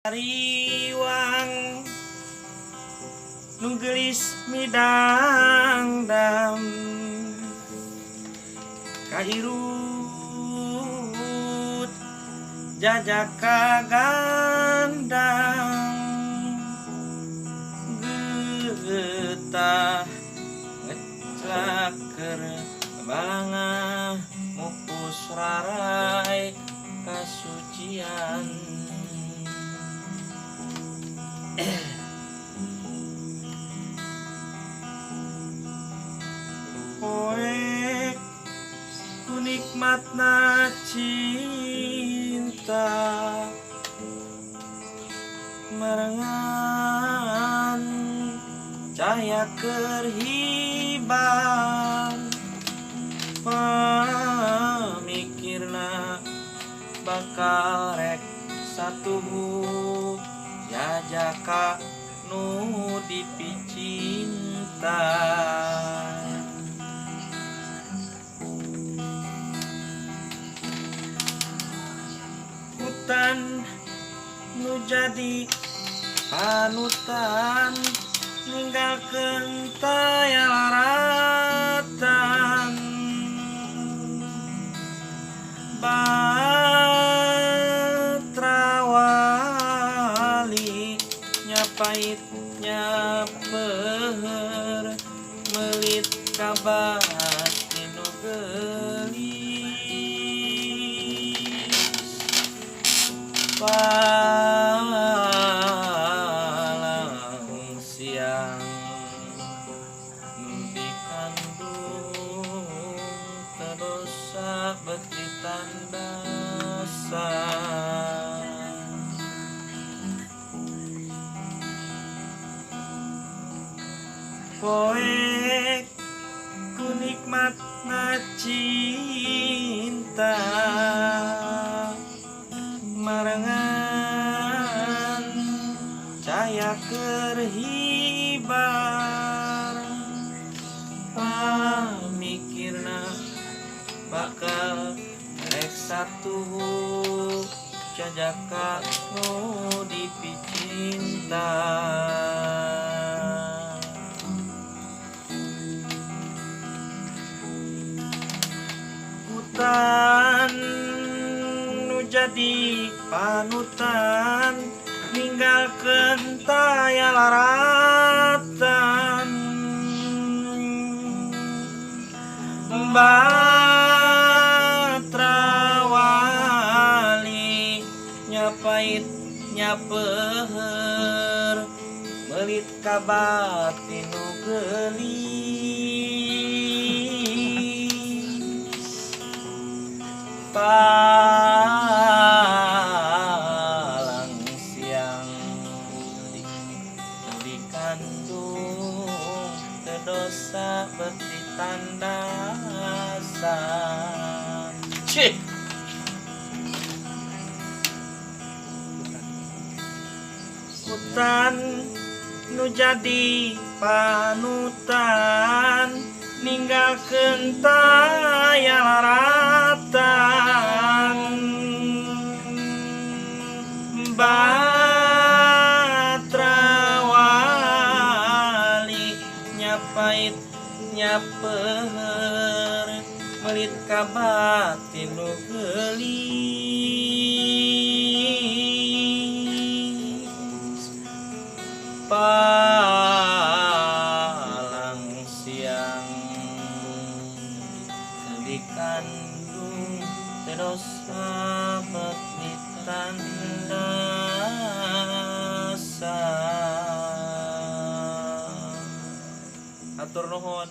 Riwang nu geulis midangdam kairut jajaka gandang geutah ngeclaker balangah mupus rarai kasucian. Poek ku nikmatna cinta merengan cahaya kerhiban pamikirna bakal rek satuhu jajaka nu dipicinta. Hutan nu jadi panutan ninggalkeun taya laratan batra wali nyapait nyapeher melit kabat nu geulis palang siang nu dikandung teu dosa beuti tandasan. Poek ku nikmatna cinta marengan cahaya keur hibar pamikirna bakal rek satuhu jajaka nu dipicinta. Hutan nu jadi panutan ninggalkeun taya laratan batra wali nyapait nyapeher melit kabatin nu geulis palang siang nu dikandung teu dosa beuti tandasan. Cih. Hutan nu jadi panutan ninggalkeun taya laratan batra wali nyapait nyapeher melit kabatin nu geulis palang siang dikandung teu dosa beuti tandasan. Hatur nuhun.